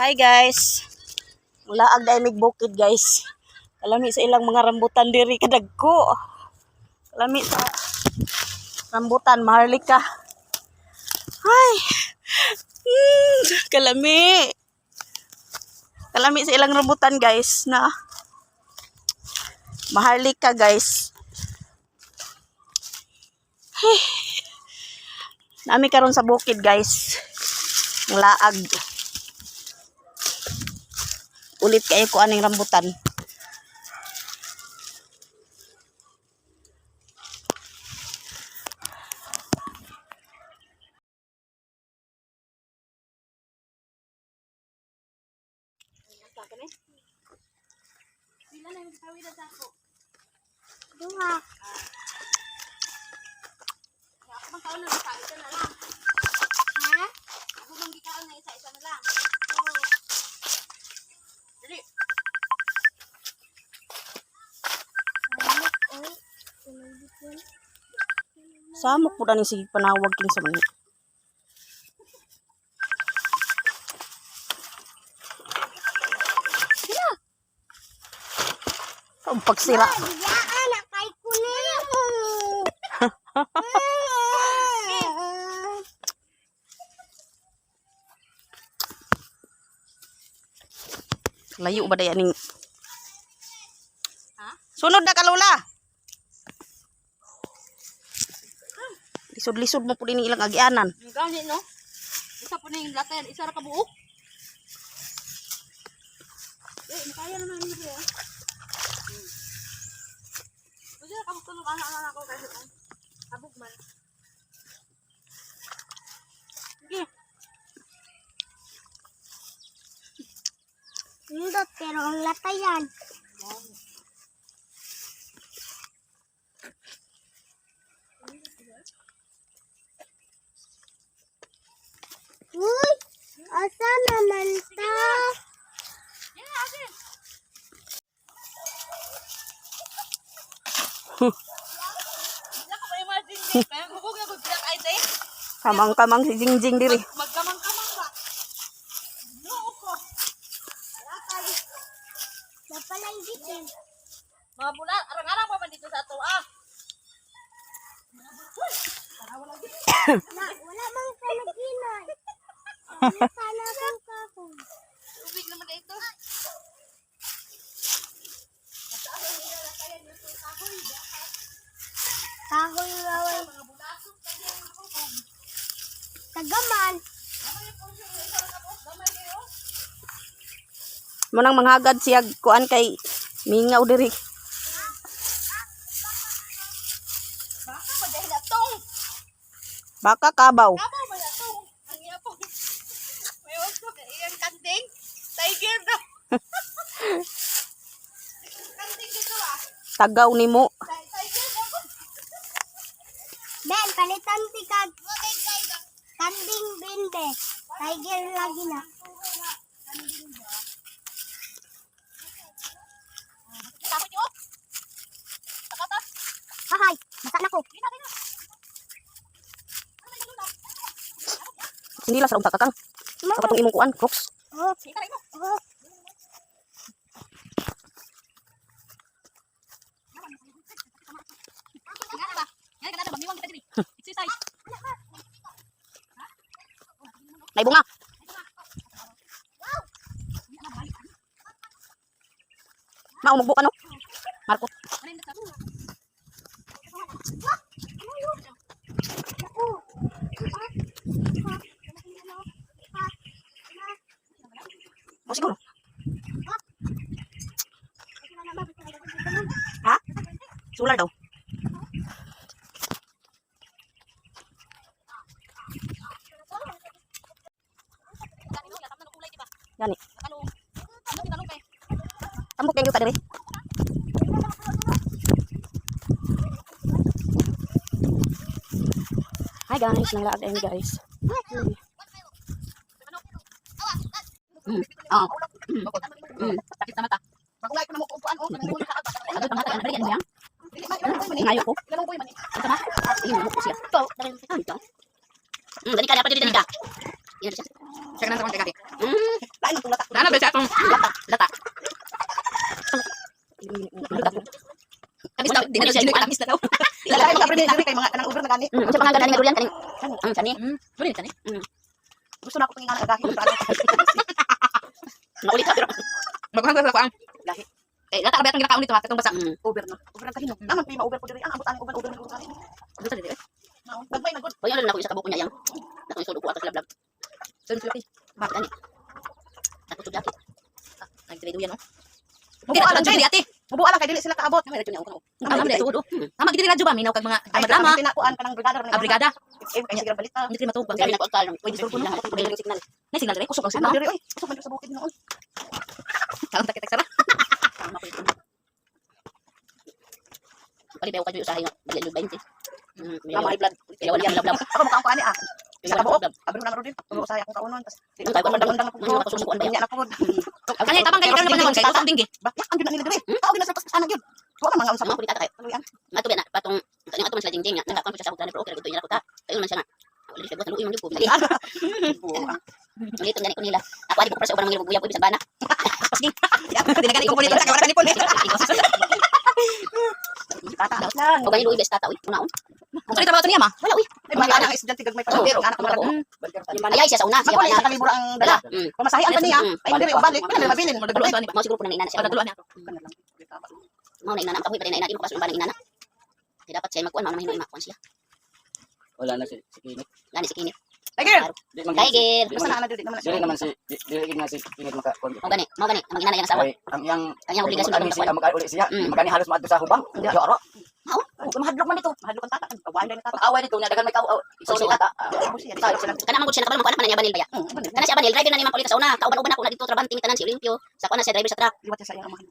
Hi guys. Mulaag dai mig bukid, guys. Kalami sa ilang mga rambutan diri, kadagko. Kalami sa rambutan, maharlika. Ay. Kalami. Kalami sa ilang rambutan, guys, na. Maharlika, guys. Ay. Nami karon sa bukid, guys. Laag. Ulit kayo ko aning rambutan. Duha. Ha? Samok, oy. Sinubikon. Samok po ni sige panawag king sa mani. Ang pagsira. Diyaan, nakay ko na. Layo ba daya ning? Sunod na ka, Lola. Lisod-lisod mo po din ilang agianan. Ang gani, no? Isa po na yung latayan, isa ra ka buok. Eh, makaya naman nila eh. Kasi nakabog anak anak ako kasi ay. Habog man. Sige. Nindot, pero ang latayan. Uy! Asa naman ta? Wala ka ma-imagine din. Kaya hubog na kung sila kayo eh. Kamang-kamang si Jingjing diri. Magkamang-kamang ba? No ko. Napalay bitin. Mga bula, arang-arang pa man dito sa ato ah. Na, wala mang kanaginay. Wala sana akong kahoy. Tubig naman na ito. Kahoy raway. Tagaman. Munang manghagad siya kuan kay mingaw diri. Baka pa dahil atong. Baka kabaw. Kabaw ba na itong? Ang iya po. May wasto ka iyang kanding. Tiger na. Kanding dito ah. Tagaw nimo. Tiger na po. Ben, palitan ti kag kanding binde. Tiger lagi na. Takot niyo. Takata. Hahay, basa na ko. Hindi lang sa unta kakang. Sa katong imong kuan, Crocs. Oh, oh. Nga na ba? Nga na ba? Miwang kita diri. Exercise. Nay bunga. Mao magbuka no. Marco. O siguro. Ha? Solar daw. Gani. Tambok kayo ka diri. Hi guys, nanglaag ayun guys. Ah. Sakit sa mata. Tagal pang hatagan, balikan mo yan. Ngayo ko. Ito ba? Ayun, mo ko siya. Ah, ito. Dali ka, dapat dali ka. Yan siya. Siya ka nang sa konti. Lain man tulata. gani. Unsa pangalan ani nga durian kaning? Kani. Durian kani? Gusto na ako pangingana kagahi. Maulit ka pero. Magkuhan sa kuan. Lahi. Eh, lata ka ba itong ginakaon dito ha? Katong basa. Over na. Over ang kahinog. Naman pa ma-over ko diri. Ang abot ani over over over. Gusto dito eh. Gagmay na good. Hoy, ano na ako isa ka buko niya yang. Ako isulog ko ato sa lablab. Saan sila? Bakit ani? Ako to dati. Ay, dili duyan oh. Mubuha lang Dili dili. ate. Mubuha lang kay dili sila kaabot. Ay, radyo niya ako. Tama dili. Tuod oh. Tama gid radyo ba minaw kag mga Ay, drama. drama. Tinakuan ka ng brigada. Ah, brigada. Eh, kay sige balita. Hindi kami matuog ba? Grabe na ko ang kalong. Uy, disturbo no. Pwede signal. Nay signal dili. Kusog ang Ano signal. diri oy? Usok man diri sa bukid noon. Kaon ta kita sara. Palipaw ka dyan usahay nga. Dili jud 20. Tama ay blood. Kaya wala akong lablab. Ako mukha ko ani ah. Isa ka buok. Lablab. Abri mo na rin. Turo sa akong kaunon. Tas Ang kay undang-undang na Ano ako susukuan ba? Unya na pud. Kani tabang kayo karon panahon kay kusog dinggi. Ba, ya, ang yun na nila diri. Tao gina sa pasana gyud. Wa man mga unsa Ang mga kulita kayo. Kaluyan. Nga to na patong kanyang ato man sila jingjing nga nakakuan ko siya sa hugtan pero okay ra gud niya ko ta. Kayo man siya nga. Wala siya buhat luoy man gyud ko. Buo. Ulit gani ko nila. Ako adi ko para sa ubang mga buyab ko bisan bana. Dili gani ko pulit sa wala gani pulit. Tata lang. O gani luoy bes tata uy. Unaon. Kung trabaho to niya ma. Wala uy. Ay, mga anak estudyante gagmay pa. Oo. Pero anak ko Oo. Ayay siya sa una. Siya Magwala pa sa kalibura ang dala. Pamasahe ang kaniya. Ay diri o balik. Wala na mabilin. Nagduluan to ani ba? Mao siguro po nang inana siya. Oh, nagduluan niya. Mao na inana ang kapoy pa rin na inana. Di mo kapasok ang banang inana. Kaya dapat siya magkuan mao na mahimo makuan siya. Wala na si Kinit. Gani si Kinit. Tiger. Di man Tiger. Basta na ana diri naman. Dili naman si dili gid na si Kinit maka kon. Mao gani ang inana yang asawa. Ay, ang iyang Ang iyang obligasyon Ang ba siya makauli siya. Magani halos maadto sa hubang. Hindi. Yo aro. Mao? Mahadlok man dito. Mahadlok ang tata. Kawain din ang tata. Pag-away dito na daghan may kaw. Ikaw ni tata. Abo siya. Dili sila. Kana man gud siya nakabalo man kuan man niya Abanil ba ya. Kana si Abanil driver na ni Ma'am Paulita sa una. Kauban-uban ako na dito trabante mi tanan si Olimpio. Sa kuan na siya driver sa truck. Liwat siya sa iyang amahan.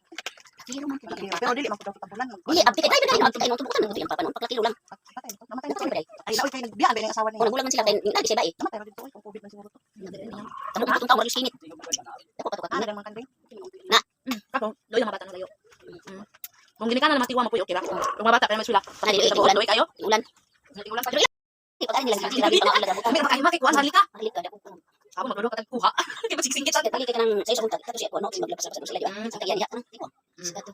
Lakiro man Pero dili man pud daw tabulan. Dili abdi kay driver na abdi kay nung tubukan man yung papa noon paglakiro lang. Patay na to. Namatay na Namatay to. ba day? Ay naoy kay nagbiyaan ba yung asawa niya. Kung nagulang man sila kay nagi siya ba eh. Namatay ra dito oy kung COVID man siguro to. Tamo ka itong tao sinit. Dako pa to ka. Ana mga kanding. Kapo, luoy ang mga bata na layo. Kung ginikanan na matiwa mo po, okay ra. Kung mga bata kaya may sila. Kana dili Sa ulan. luoy kayo. Ulan. Ulan pa. Di pag nila grabe pa mga Kami ba kayo makikuan halika. Halika dako. Ako maglulo ka tagkuha. Di ba sigsingit sa Dali kay kanang sa isang tag kato siya ko no maglapas sa sila di ba. Sa kaya diha di ko.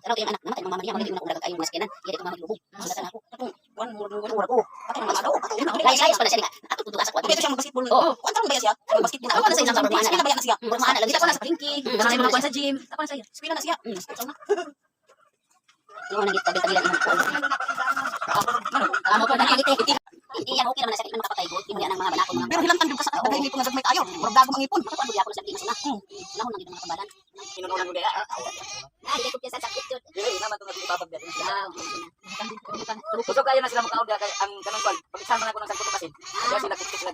Pero kay anak namatay mama niya magiging na kung kayo mga sakyanan. Iya dito maglubog. Sugatan ako. Katong Kuan mo murag ko. Katong mga daw. Layas pa na siya nga. Ato tutugas ako. Ito siya mag-basketball. Oo. Kuan tarong ba siya? Basketball. Ako na sa isang Mga Eskwela ba na siya? Mga anak Dili ako na sa palengke. Mm. Sa mga kuan sa gym. Ako na sa iya. Eskwela na siya. Yung nang tabi-tabi lang imong kuan. Amo ko na Hindi yan okay naman na sakit man makapatay ko. Di mo yan ang mga banako mga. Pero hilamtan jud ka sa daghay ngipon nga gagmay kayo. Murag dagom ang ngipon. Kuan ko sa Pilipinas na. Unahon lang gid ang mga tambalan. Inunulan ko diha. Ah, di ko piyasa sa picture. Dili naman to nagipapag diha. Ah, Kusog kayo na sila makaon diha kay ang kanang kwan. Pag-exam man ako ng sangkot kasi. Kaya sila kutkot sila.